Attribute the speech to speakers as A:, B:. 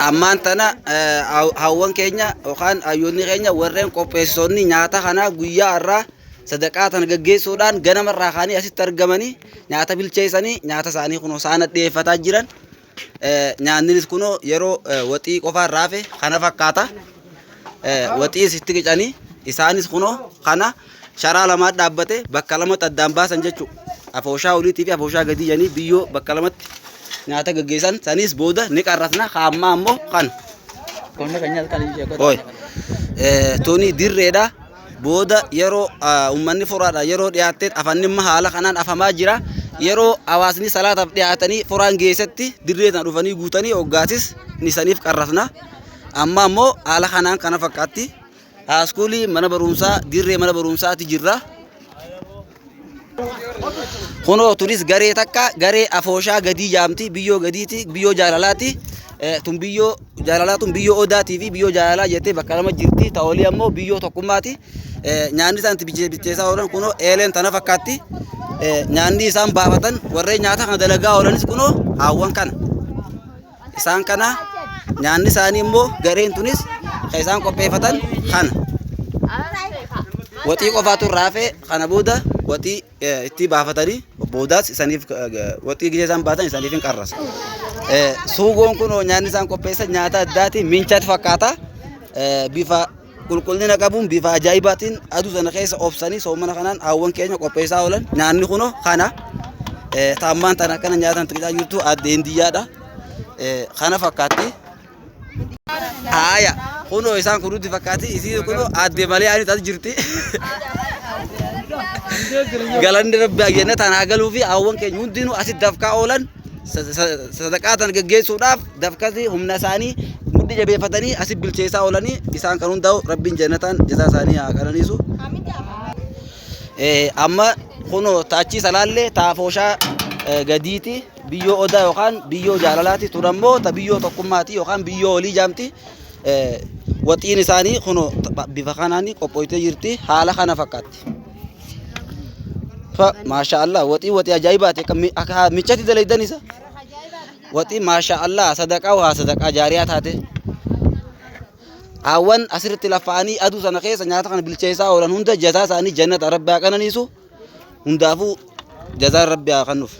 A: Ammaan tana hawwan keenya yookaan hayyoonni keenya warreen qopheessitoonni nyaata kanaa guyyaa har'aa sadaqaa tana gaggeessuudhaan ganamarraa kaanii asitti argamanii nyaata bilcheessanii nyaata isaanii kunoo saana dhiyeeffataa jiran. Nyaanninis kunoo yeroo waxii qofaan raafe kana fakkaata. Waxiis itti qicanii isaanis kunoo kana sharaa lamaa dhaabbate bakka lamatti addaan baasan jechuudha. Afooshaa oliitii fi afooshaa gadii jedhanii biyyoo bakka lamatti nyaata gaggeessan saniis booda ni qarrasna kaammaa ammoo kana. Hooy. Tuni dirreedha. Booda yeroo uummanni furaadha yeroo dhiyaattee afanni immoo haala kanaan afamaa jira. Yeroo hawaasni salaataaf dhiyaatanii furaan geessetti dirree tana dhufanii guutanii hoggaasis ni saniif qarrasna. Amma ammoo haala kanaan kana fakkaatti. Haaskuulii mana barumsaa dirree mana barumsaati jirra. Kunoo tunis garee takka garee afooshaa gadii jaamti biyyoo gadiiti biyyoo jaalalaati. Tun biyyoo jaalalaa tun biyyoo odaatii fi biyyoo jaalalaa jettee bakka lama jirti. Ta olii ammoo biyyoo tokkummaati. Nyaanni isaan itti bilcheessaa oolan kunoo eeleen tana fakkaatti. Nyaanni isaan baafatan warreen nyaata kana dalagaa oolanis kunoo haawwan kana. Isaan kana nyaanni isaanii immoo gareen tunis kan isaan qopheeffatan kana. Waxii qofaatu irraa hafe kana booda waxii itti baafatanii boodaas isaniif waxii gisee isaan baatan isaniif hin qarrasa. Suugoon kun nyaanni isaan qopheessan nyaata addaati minchaatti fakkaata. Bifa qulqullina qabuun bifa ajaa'ibaatiin aduu sana keessa obsanii soomana kanaan haawwan keenya qopheessaa oolan nyaanni kunoo kana taammaan tana akkana nyaatan xiqqaa jirtu aadde Hindiyyaadha. Kana fakkaatti. Haaya kunoo isaan kun nutti fakkaatti isiin kunoo aadde malee ani taatu jirti. Galanni rabbi ayyaana tana haa galuu fi haawwan keenya hundinuu asitti dafqaa oolan. Sadaqaa tana geggeessuudhaaf dafqasi humna isaanii mudhii jabeeffatanii asi bilcheessaa oolanii isaan kan hundaa'u rabbiin jannataan jazaa isaanii haa qananiisu. Amma kunoo taachii salaallee taafooshaa gadiiti biyyoo odaa yookaan biyyoo jaalalaati tun ammoo ta biyyoo tokkummaati yookaan biyyoo olii jaamti. Waxiin isaanii kunoo bifa kanaan qophooytee jirti haala kana fakkaatti. Fa maasha Allah waxii waxii ajaa'ibaati akka akka michatti dalaydan isa. Waxii maasha Allah sadaqaa waa sadaqaa jaariyaa taate. Haawwan asirratti laffa'anii aduu sana keessa nyaata kana bilcheessaa oolan hunda jazaa isaanii jannata rabbi haa qananiisu. Hundaafuu jazaan rabbi haa kennuuf.